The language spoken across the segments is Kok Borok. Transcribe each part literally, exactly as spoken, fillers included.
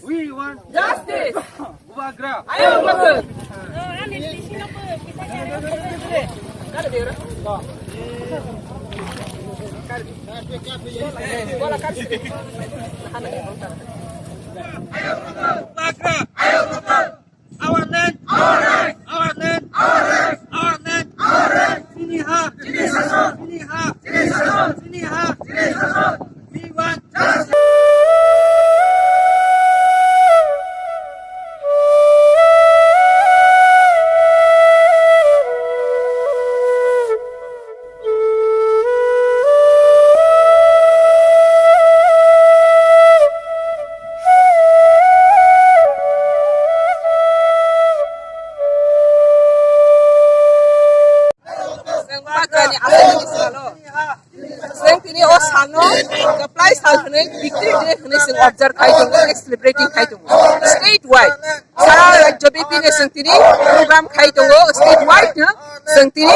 We want justice. Bubagra. Ayo, Bubagra. Bubagra. Our land. Our land. Our land. Our land. Our land. Chini ha. Chini sason. Chini ha. Chini sason. Chini ha. Chini sason. We want justice. Chwng tini o salno kwplai sal hwnwi victory day hwnwi chwng observe khai tongo, celebrating khai tongo state wide. Sara rajyo bipine chwng tini program khai tongo state wide no. Chwng tini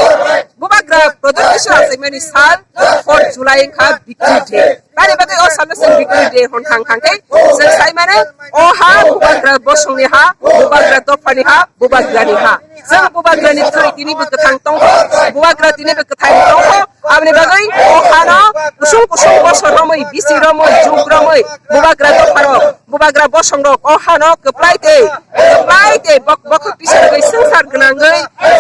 Bubagra Pradyot Kishore achaimani sal four July wngkha victory day. Bari bagwi o salno chwng victory day hwn thang thang khe chwng sai mano o ha Bubagra bosongni ha, Bubagra dophani ha, Bubagrani ha. Chwng Bubagrani twi tini bo kwthang tongkho, Bubagra tini bo kwthang tongkho. Aboni bagwi o hano kusung kusung bosor romwi, bisi romwi, jug romwi, Bubagra dopharok, Bubagra bosongrok o hano kwplai tei, kwplai tei bok-, bokhok tisarogwi swngchar gwnangwi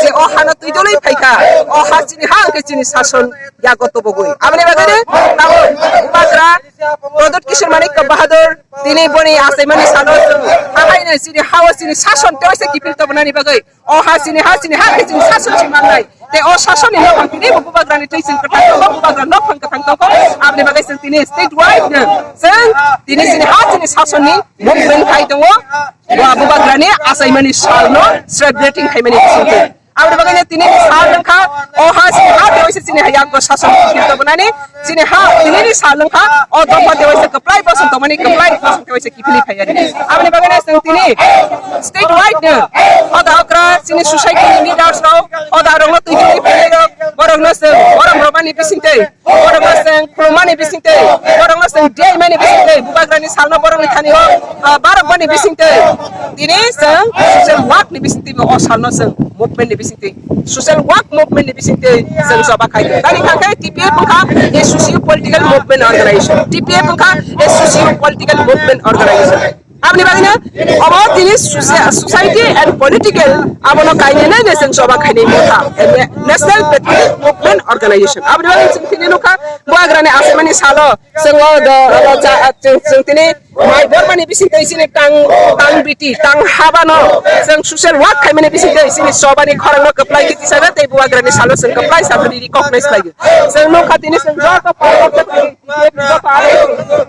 je o hano twi dolwi phaikha, o ha chini ha hwnkhe chini sason yago tubugwi. Aboni bagwi no tabuk Bubagra Pradyot Kishore Manikya Bahadur tini boni achaimani salo chwng hahaino chini ha-o chini sason tewaisa kiphil tobonani bagwi o ha chini ha chini ha khe chini sason si mangnai. Tei o sasonni nokhang tini bo Bubagrani twi chwng kwthang tongo, Bubagra nokhang kwthang tongo. Aboni bagwi chwng tini state wide no chwng tini chini ha chini sasonni movement khai tongo. Bo Bubagrani achaimani salno celebrating khaimani bisingtwi. Aboni bagwi no tini ni sal wngkha, o ha chini ha tewaisa chini ha yakgo sason kiphil tobonani, chini ha tini ni sal wngkha, o dopha tewaisa kwplai bosong tongmani, kwplai bosong tewaisa kiphilwi phaiyani. Aboni bagwi no chwng tini state wide no, o da okra chini society ni leaders rok, o da rok no twi twi phaiwi rok, borok no chwng borom romani bisingtwi, borok no chwng khulumani bisingtwi, borok no chwng dei mani bisingtwi, Bubagrani salno borokni thani o, ah, barok mani bisingtwi. Tini chwng social work ni bisingtwi bo o salno chwng movement ni bisingtwi, social work movement ni bisingtwi chwng choba khai tongo. Tani kha khe T P F wngkha a socio political movement organization. T P F wngkha a socio political movement organization. Aboni bagwi no obo tini socia-, society and political abono kainwi nai chwng choba khainai motha, national patriotic movement organization. Aboni bagwi chwng tini nukha Bubagrani achaimani salo chwng o do, o cha-, chwng, chwng tini mai bormani bisingtwi chini tang, tang biti, tang habano chwng social work khaimani bisingtwi chini chobani khorangno kwplai khe tisaja tei Bubagrani salo chwng kwplai sal hwnwi recognize khlaio. Chwng nukha tini chwng joto party joto aro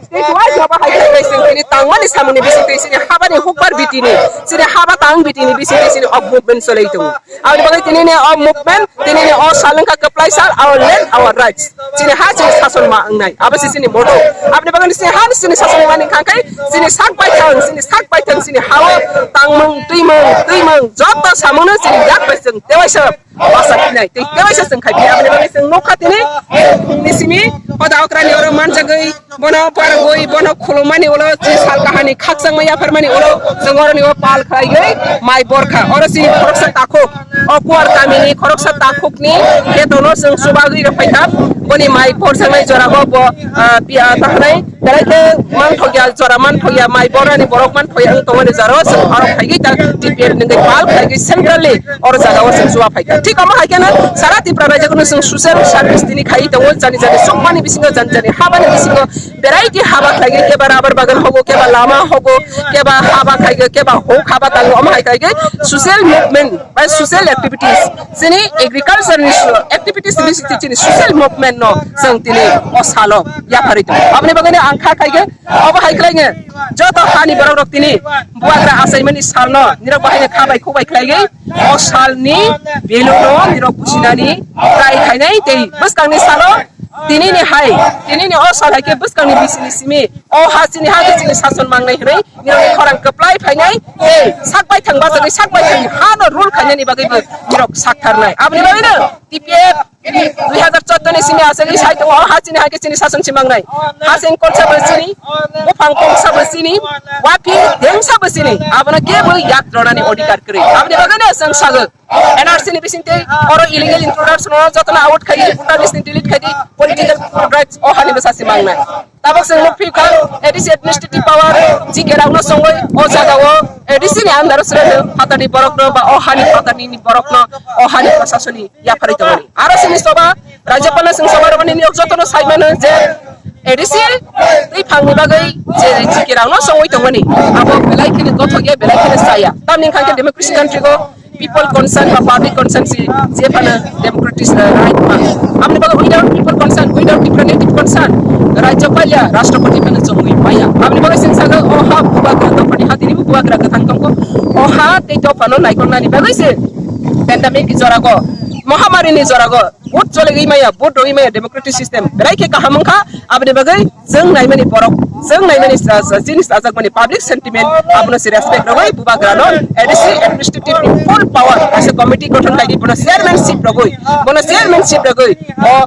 state wise joto hai khe chwng tini tangmani samungni bisingtwi chini habani hukbar bitini, chini haba tang bitini bisingtwi chini o movement cholai tongo. Aboni bagwi tini ni o movement, tini ni o sal wngkha kwplai sal, our land, our rights. Chini ha chini sason ma wngnai, abo se chini motto. Aboni bagwi chini ha chini sason mani kha khe chini sak bai thang, chini sak bai thang, chini ha-o tangmung, twimung, twimung, joto samungno chini yak bai chwng tewaisa basa phinai, tei tewaisa chwng khai phi. Aboni bagwi chwng nukha tini, ni simi, hoda okrani oro manjagwi, bono pargwi, bono khulumani ulo, chini sal kahani khakchangma yapharmani ulo, chwng oroni o pal khlaiwi mai borkha. Oro chini khoroksa takhuk, o Kuar kamini khoroksa takhukni betono chwng chubagwi rwphaikha. Boni mai borjaknai jorago bo, ah, piya tahanai, belai khe manthokya, jora manthokya, mai borani borok manthokya wng tongmani jorao chwng oro phaigwi ta T P F nungwi pal khlaigwi centrally oro jagao chwng chuba phaikha. Thik omo hai kheno sara Tripura rajyakno chwng social service tini khaiwi tongo, jani jani chukmani bisingo, jani jani habani bisingo, variety haba khlaigwi, keba rubber bagan hogo, keba lama hogo, keba haba khaigwi, keba huk haba tango, omo hai khaigwi social movement bai social activities, chini agriculture ni activities ni bisingtwi chini social movement no chwng tini o salo yapharwi tongo. Aboni bagwi no ang kha khaigwi, obo hai khlainwi joto hani borok rok tini Bubagra achaimani salno nirok bahaino kha bai khuk bai khlaigwi o salni value no nirok businani try khainai tei bwskangni salo tini ni hai, tini ni o sal hai khe bwskangni bisini simi o ha chini ha khe chini sason mangnai hwnwi nirokni khorang kwplai phainai tei sak baithang bachagwi sak baithang hano rule khainani bagwibo nirok saktharnai. Aboni bagwino T P F dui hazar chauddoi Toni sini aswk sai tongo, ha chini hai khe chini sason simangnai. Ha sing kolsa bo chini, buphang kongsa bo chini, wapi dengsa bo chini. Abono kebo yak ronani odhikar kwrwi. Aboni bagwino chwng sago. N R C ni bisingtwi oro illegal intruders no jotono out khai di, voter list ni delete khai di, political rights o hani bwsa simangnai. Tabuk chwng nukphi kha, A D C administrative power G K rokno songwi o jagao A D C ni under o srengno phatani borokno ba o hani phatani ni borokno o hani prasasoni yapharwi tongmani. Aro chini soba, Rajyapalno chwng soba rwmani niyok jotono sai mano je A D C twi phangni bagwi je G K rokno songwi tongmani. Abo belai kheno gothok ya, belai kheno chaya. Tamni hwnkha khe democracy country go people concern ba public concern si je phano democratic, uh, right ma. Aboni bagwi without people concern, without Tiprani concern, Rajyapal ya Rashtrapati phano chongwi maya. Aboni bagwi chwng sago o ha bubagra dophani ha tini bubagra kwthang tongkho. O ha tei dophano naikolnani bagwi se pandemic ni jorago, mahamari ni jorago, vote cholegwi maya, vote rogwi maya democratic system. Berai khe kaham wngkha, aboni bagwi Chwng naimani borok, chwng naimani sa-, sa-, chini sajakmani public sentiment, abono se respect rwgwi bubagrano A D C administrative ni full power kaisa committee gothon khaidi, bono chairmanship rwgwi, bono chairmanship rwgwi o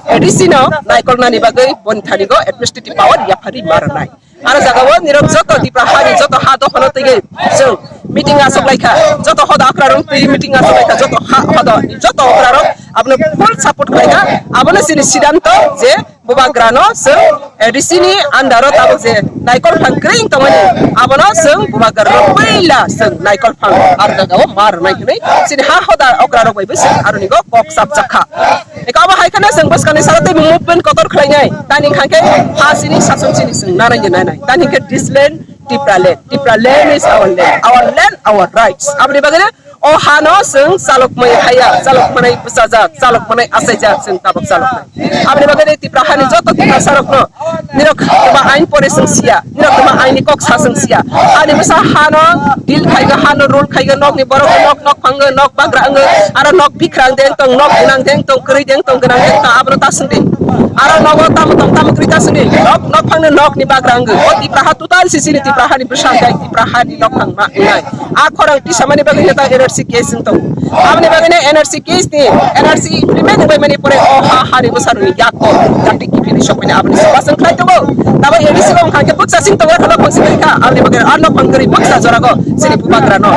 A D C no naikolnani bagwi boni thani go administrative power yapharwi ma rwnai. Aro jagao nirok joto Tipra hani joto ha dophano twiwi chwng meeting asok laikha, joto hoda okra rok twiwi meeting asok laikha, joto ha hoda, joto okra rok abono full support khlaikha, abono chini siddhanto je Bubagrano chwng A D C ni under o tabuk je naikol phang kwrwi wng tongmani, abono chwng bubagrano puila chwng naikol phang ar jagao ma rwnai hwnwi chini ha hoda okra rok bai bo chwng aroni go kok chapjak kha. Eka obo hai kheno chwng bwskangni salo teibo movement kotor khlainai, tani hwnkha khe ha chini sason chini chwng nanai de nanai, tani hwnkhe this land, Tipra land, Tipra land is our land, our land, our rights. Aboni bagwi O hano chwng chalok mwnai haya, chalok mwnai bwchajak, chalok mwnai achaijak, chwng tabuk chalok mwnai. Aboni bagwi Tipra hani joto Tiprasarokno nirok twma ain pore chwng siya, nirok twma ain ni kok sa chwng siya. Hani bwsa hano deal khaigo, hano rule khaigo, nokni borok nok, nok phango, nok bagra wngo, aro nok bikrang deng tong, nok gwnang deng tong, kwrwi deng tong, gwnang deng tong, abono ta swngdi. Aro nogo tamo tong, tamo kwrwi ta swngdi. Nok, nok phangno nokni bagra wngo. O Tipra ha total sisini Tipra hani bwsa wngjak, Tipra hani nok phang ma wngnai. A khorang tisamani bagwi no ta N R C case wng tongo. Aboni bagwi no N R C case ni, N R C implement wngbai mani pore o ha, hani bwsarokni yak o dakti kiphilwi sokmani aboni se bwswng khlai tongo. Tabo A D C bo wngkha khe bwkcha sing tongo, khorok phang sing kha. Aboni bagwi a nok phang kwrwi bwkcha jorago chini bubagra no,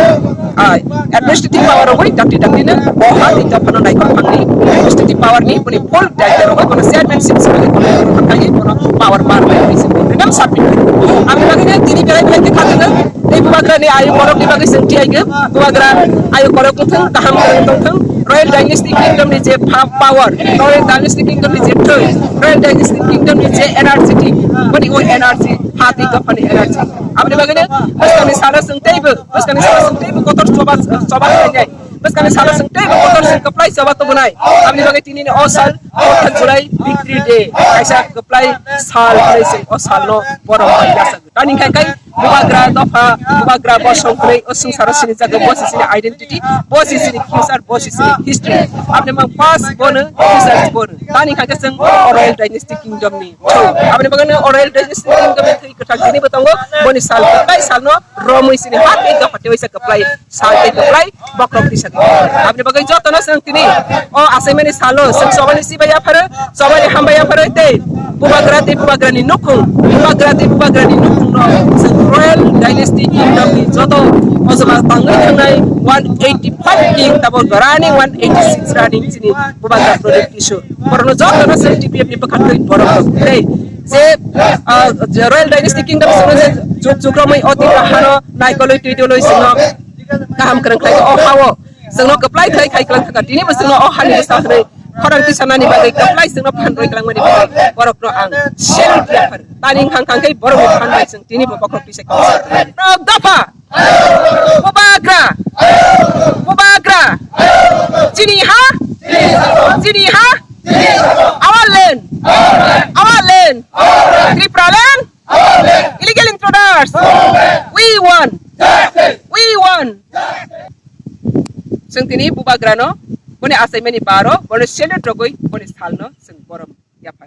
ai, administrative power rogwi dakti dakti no o ha ni dophano naikol phangni administrative power ni boni full daityo rogwi bono chairmanship se bagwi bono rwkha khe bono power bar bai se freedom submit khlai. Aboni bagwi no tini belai belai khe kha tongo. Tei bubagrani ayu borokni bagwi chwng tiyai khe, bubagra ayu borok wngthung, kaham kwrwng tongthung, Royal Dynasty Kingdom ni je pa-, power, Royal Dynasty Kingdom ni je thwi, Royal Dynasty Kingdom ni je energy, boni o energy, ha tei dophani energy. Aboni bagwi no bwskangni salo chwng teibo, bwskangni salo chwng teibo kotor choba, choba khlainai. Bwskangni salo chwng teibo kotor chwng kwplai choba tubunai. Aboni bagwi tinini o sal, fourth July, Victory Day, kaisa kwplai sal hwnwi chwng o salno borok bai yachakgo. Tani hwnkha khe bubagra dopha, bubagra bosong hwnwi o swngcharo sinijago, bo se chini identity, bo se chini future, bo se chini history. Aboni mang past bono, future bono. Tani hwnkha khe chwng o Royal Dynasty Kingdom ni thwi. Aboni bagwi no o Royal Dynasty Kingdom ni thwi kwthang tinibo tongo, boni sal kwplai salno romwi chini ha tei dopha tei waisa kwplai sal tei kwplai bokhorok tisa tongkha. Aboni bagwi jotono chwng tini o achaimani salo chwng chobani chibai yapharo, chobani hambai yapharo tei bubagra tei bubagrani nukhung, bubagra tei bubagrani nukhungno chwng Royal Dynasty Kingdom ni joto ojoma tangwi thangnai one eighty five king, tabok running one eighty six running chini bubagra Pradyot Kishore. Borokno jotono chwng T P F ni bwkhaktwi borok rok tei je, ah, je Royal Dynasty Kingdom chwngno je juk juk romwi o Tipra hano naikolwi twi dolwi chwngno kaham kwrwng khlai o hao. Chwngno kwplai khlai khai kwlang thangkha. Tini bo chwngno o hani bwsa hwnwi khorang tisanani bagwi kwplai chwngno phan rwi kwlangmani bagwi borokno ang salute yaphar. Tani hwnkha hwnkha khe borokni phan bai chwng tini bo bokhorok tisa kisa. Borok dopha! Bubagra! Bubagra! Chini ha! Chini ha! Our land! Our land! Tripura land! Illegal intruders! We want! We want! Chwng tini bubagrano boni achaimani baro, boni salute rogwi, boni salno chwng borom yaphar.